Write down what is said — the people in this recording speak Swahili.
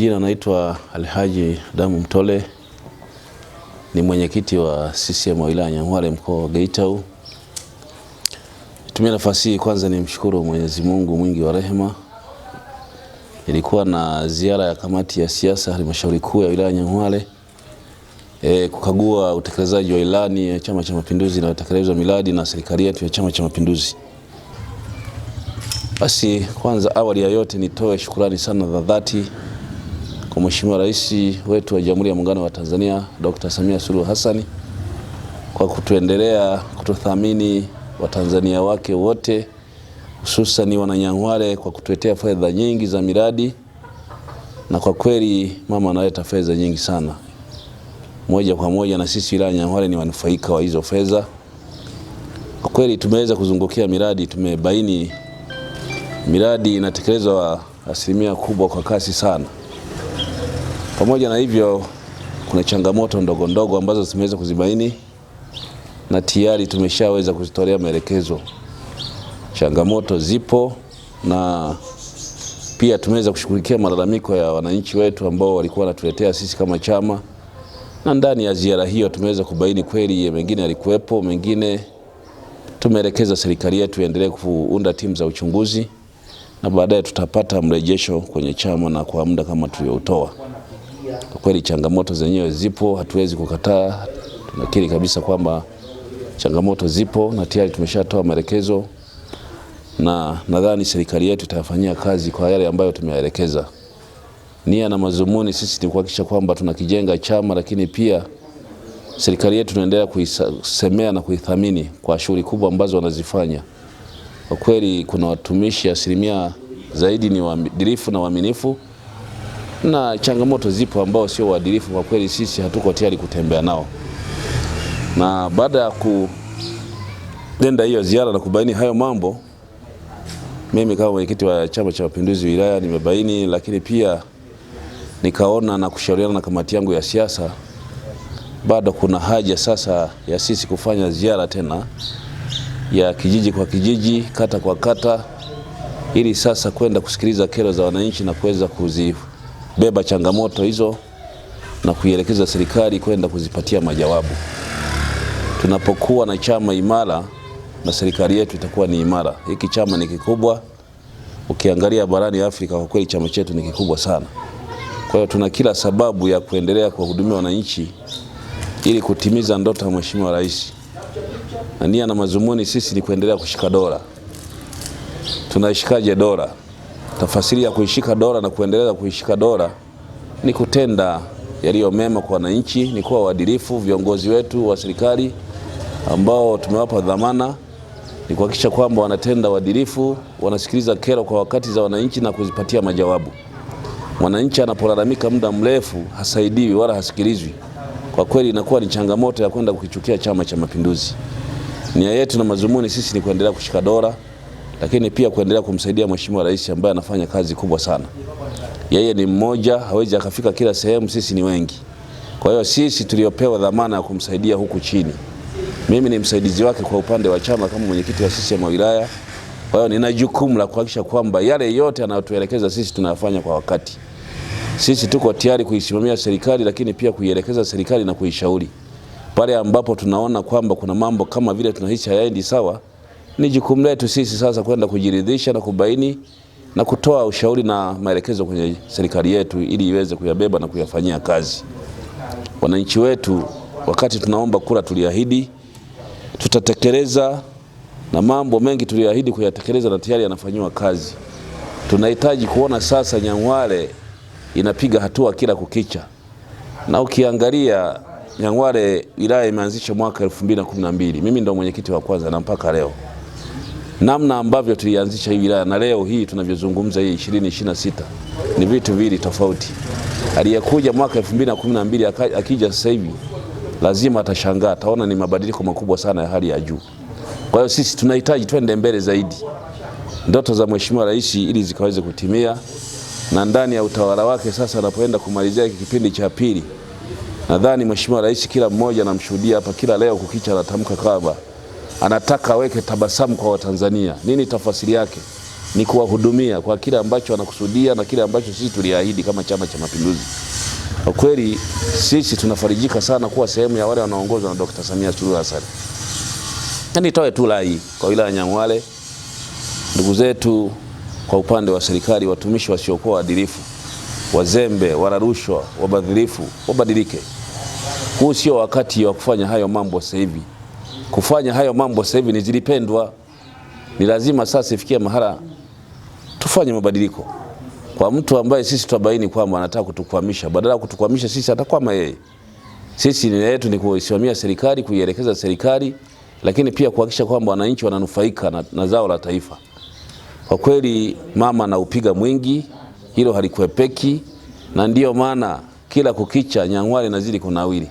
Majina naitwa Alhaji Adamu Mtole, ni mwenyekiti wa CCM wa wilaya Nyang'hwale mkoa wa Geita. Nitumie nafasi hii kwanza nimshukuru Mwenyezi Mungu mwingi wa rehema. Nilikuwa na ziara ya kamati ya siasa halmashauri kuu ya wilaya Nyang'hwale kukagua utekelezaji wa ilani ya Chama cha Mapinduzi na utekelezaji wa miradi na serikali yetu ya Chama cha Mapinduzi. Basi kwanza awali ya yote nitoe shukurani sana za dhati kwa Mheshimiwa Rais wetu wa Jamhuri ya Muungano wa Tanzania Dr. Samia Suluhu Hassan kwa kutuendelea kututhamini Watanzania wake wote hususan Wananyang'hwale kwa kutuletea fedha nyingi za miradi, na kwa kweli mama analeta fedha nyingi sana moja kwa moja, na sisi wilaya Nyang'hwale ni wanufaika wa hizo fedha. Kwa kweli tumeweza kuzungukia miradi, tumebaini miradi inatekelezwa asilimia kubwa kwa kasi sana. Pamoja na hivyo, kuna changamoto ndogo ndogo ambazo tumeweza kuzibaini na tayari tumeshaweza kuzitolea maelekezo. Changamoto zipo na pia tumeweza kushughulikia malalamiko ya wananchi wetu ambao walikuwa wanatuletea sisi kama chama, na ndani ya ziara hiyo tumeweza kubaini kweli mengine yalikuwepo, mengine tumeelekeza serikali yetu iendelee kuunda timu za uchunguzi na baadaye tutapata mrejesho kwenye chama na kwa muda kama tuliotoa. Kwa kweli changamoto zenyewe zipo, hatuwezi kukataa, tunakiri kabisa kwamba changamoto zipo na tayari tumeshatoa maelekezo na nadhani serikali yetu itafanyia kazi kwa yale ambayo tumeyaelekeza. Nia na mazumuni sisi ni kuhakikisha kwamba tunakijenga chama, lakini pia serikali yetu tunaendelea kuisemea na kuithamini kwa shughuli kubwa ambazo wanazifanya. Kwa kweli kuna watumishi asilimia zaidi ni waadilifu na waaminifu, na changamoto zipo ambao sio waadilifu. Kwa kweli sisi hatuko tayari kutembea nao, na baada ya kuenda hiyo ziara na kubaini hayo mambo, mimi kama mwenyekiti wa Chama cha Mapinduzi wilaya nimebaini, lakini pia nikaona na kushauriana na kamati yangu ya siasa, bado kuna haja sasa ya sisi kufanya ziara tena ya kijiji kwa kijiji, kata kwa kata, ili sasa kwenda kusikiliza kero za wananchi na kuweza kuzibeba changamoto hizo na kuielekeza serikali kwenda kuzipatia majawabu. Tunapokuwa na chama imara na serikali yetu itakuwa ni imara. Hiki chama ni kikubwa, ukiangalia barani Afrika kwa kweli chama chetu ni kikubwa sana. Kwa hiyo tuna kila sababu ya kuendelea kuwahudumia wananchi ili kutimiza ndoto ya Mheshimiwa Rais, na nia na mazumuni sisi ni kuendelea kushika dola. Tunaishikaje dola? Tafasiri ya kuishika dola na kuendelea kuishika dola ni kutenda yaliyo mema kwa wananchi, ni kuwa waadilifu. Viongozi wetu wa serikali ambao tumewapa dhamana ni kuhakikisha kwamba wanatenda uadilifu, wanasikiliza kero kwa wakati za wananchi na kuzipatia majawabu. Mwananchi anapolalamika muda mrefu hasaidiwi wala hasikilizwi, kwa kweli inakuwa ni changamoto ya kwenda kukichukia Chama cha Mapinduzi. Nia yetu na mazumuni sisi ni kuendelea kushika dola, lakini pia kuendelea kumsaidia Mheshimiwa Rais ambaye anafanya kazi kubwa sana. Yeye ni mmoja, hawezi akafika kila sehemu, sisi ni wengi. Kwa hiyo sisi tuliopewa dhamana ya kumsaidia huku chini, mimi ni msaidizi wake kwa upande wa chama kama mwenyekiti wa CCM wa wilaya. Kwa hiyo nina jukumu la kuhakikisha kwamba yale yote anayotuelekeza sisi tunayafanya kwa wakati. Sisi tuko tayari kuisimamia serikali, lakini pia kuielekeza serikali na kuishauri pale ambapo tunaona kwamba kuna mambo kama vile tunahisi hayaendi sawa. Ni jukumu letu sisi sasa kwenda kujiridhisha na kubaini na kutoa ushauri na maelekezo kwenye serikali yetu ili iweze kuyabeba na kuyafanyia kazi. Wananchi wetu, wakati tunaomba kura, tuliahidi tutatekeleza, na mambo mengi tuliahidi kuyatekeleza na tayari yanafanyiwa kazi. Tunahitaji kuona sasa Nyang'hwale inapiga hatua kila kukicha, na ukiangalia Nyang'hwale wilaya imeanzishwa mwaka 2012. Mimi ndo mwenyekiti wa kwanza na mpaka leo namna ambavyo tulianzisha hii wilaya na leo hii tunavyozungumza hii 2026 ni vitu viwili tofauti. Aliyekuja mwaka 2012 akija sasa hivi lazima atashangaa, ataona ni mabadiliko makubwa sana ya hali ya juu. Kwa hiyo sisi tunahitaji twende mbele zaidi, ndoto za Mheshimiwa Rais ili zikaweze kutimia, na ndani ya utawala wake sasa anapoenda kumalizia kipindi cha pili, nadhani Mheshimiwa Rais kila mmoja anamshuhudia hapa, kila leo kukicha anatamka kwamba anataka aweke tabasamu kwa Watanzania. Nini tafasiri yake? ni kuwahudumia kwa kile ambacho wanakusudia na kile ambacho sisi tuliahidi kama Chama cha Mapinduzi. Kwa kweli sisi tunafarijika sana kuwa sehemu ya wale wanaoongozwa na Dr. Samia Suluhu Hassan. Na nitoe tu rai kwa wilaya ya Nyang'hwale, ndugu zetu kwa upande wa serikali, watumishi wasiokuwa waadilifu, wazembe, wala rushwa, wabadhirifu, wabadilike. Huu sio wakati wa kufanya hayo mambo sasa hivi. Kufanya hayo mambo sasa hivi ni zilipendwa. Ni lazima sasa ifikie mahala tufanye mabadiliko. Kwa mtu ambaye sisi tutabaini kwamba anataka kutukwamisha, badala ya kutukwamisha sisi atakwama yeye. Sisi nia yetu ni kuisimamia serikali, kuielekeza serikali, lakini pia kuhakikisha kwamba wananchi wananufaika na zao la taifa. Kwa kweli mama anaupiga mwingi, hilo halikuepeki, na ndiyo maana kila kukicha Nyang'hwale inazidi kunawiri.